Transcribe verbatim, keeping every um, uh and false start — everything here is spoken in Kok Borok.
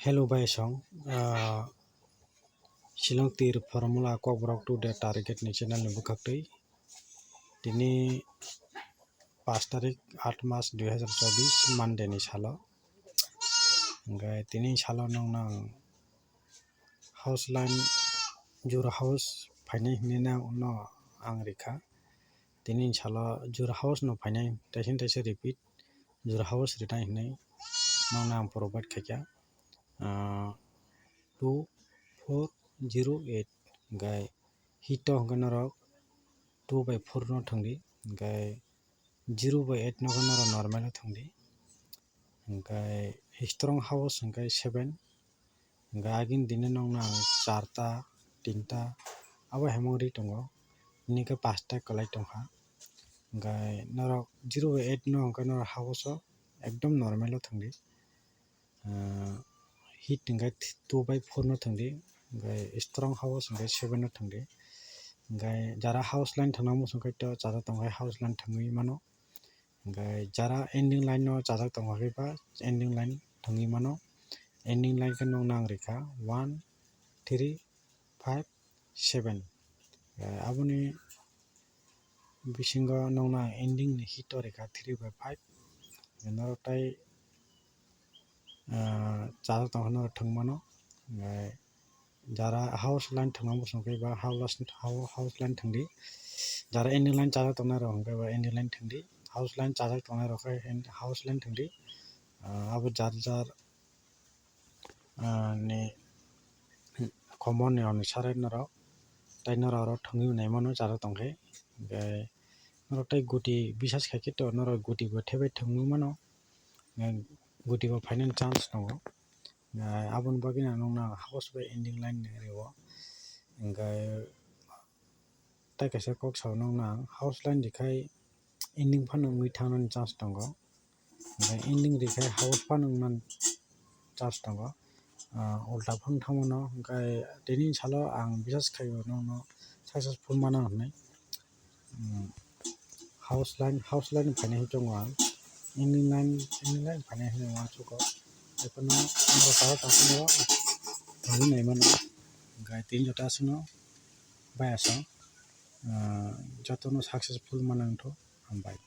Hello bai song, ah, Shillong tir formula kokborok today target ni channel ni bwkhaktwi. Tini pash tarik, aat mas dui hazar chobis, Monday ni salo. Hwnkhe tini salo nokno ang house line, jura house phainai hinwi no ang rikha. Tini salo jura house no phainai, taising taisa repeat, jura house rinai hinwi nokno ang provide khaikha. Ah, two four zero eight, hwnkhe hit o hwnkhe norok two by four no thwngdi, hwnkhe zero by eight no khe norok normal o thwngdi. Hwnkhe strong house hwnkhe seven, hwnkhe agini dino nokno ang charta, tinta abo hemong ri tongo, tini khe pasta kwlai tongkha. Hwnkhe norok zero by eight no hwnkhe norok house o ekdom normal o thwngdi. Ah, hit hwnkhe two by four no thwngdi, hwnkhe strong house hwnkhe seven no thwngdi. Hwnkhe jara house line thwngna muchung khe to chajak tongkhe house line thwngwi mano. Hwnkhe jara ending line no chajak tongkha khe ba ending line thwngwi mano. Ending line khe nokno ang rikha one, three, five, seven. Eh, aboni bisingo nokno ang ending ni hit o rikha three by five. Norok tai, ah, chajak tongkha norok thwng mano. Eh, jara house line thwngna muchung khe ba house, house line thwngdi. Jara ending line chajak tongnai rok hwnkhe ba ending line thwngdi. House line chajak tongnai rok khe house line thwngdi. Ah, abo jar jar, ah, ni common ni onusare norok tai norok oro thwngwi nai mano jara tongkhe. Hwnkhe norok tai guti bisas khai khe to norok guti bo thebai thwngwi mano, guti bo phainani chance tongo. Ah, aboni bagwi no nokno ang house bai ending line ni rio. Hwnkhe tai kaisa kok sao nokno ang house line rikhai ending phano wngwi thangnani chance tongo. Hwnkhe ending rikhai house phano wngmani chance tongo. Ah, ulta phano thangmano, hwnkhe tini salo ang bisas khaio nokno successful mano hinwi. Hmm, house line, house line phainai hinwi tongo ang. Ending line, ending line phainai hinwi uansugo. Ekheno norok chara tongphuru thangwi naimano. Hwnkhe tini joto aswkno bai aswk, ah, jotono successful manwi wngthok. Hambai.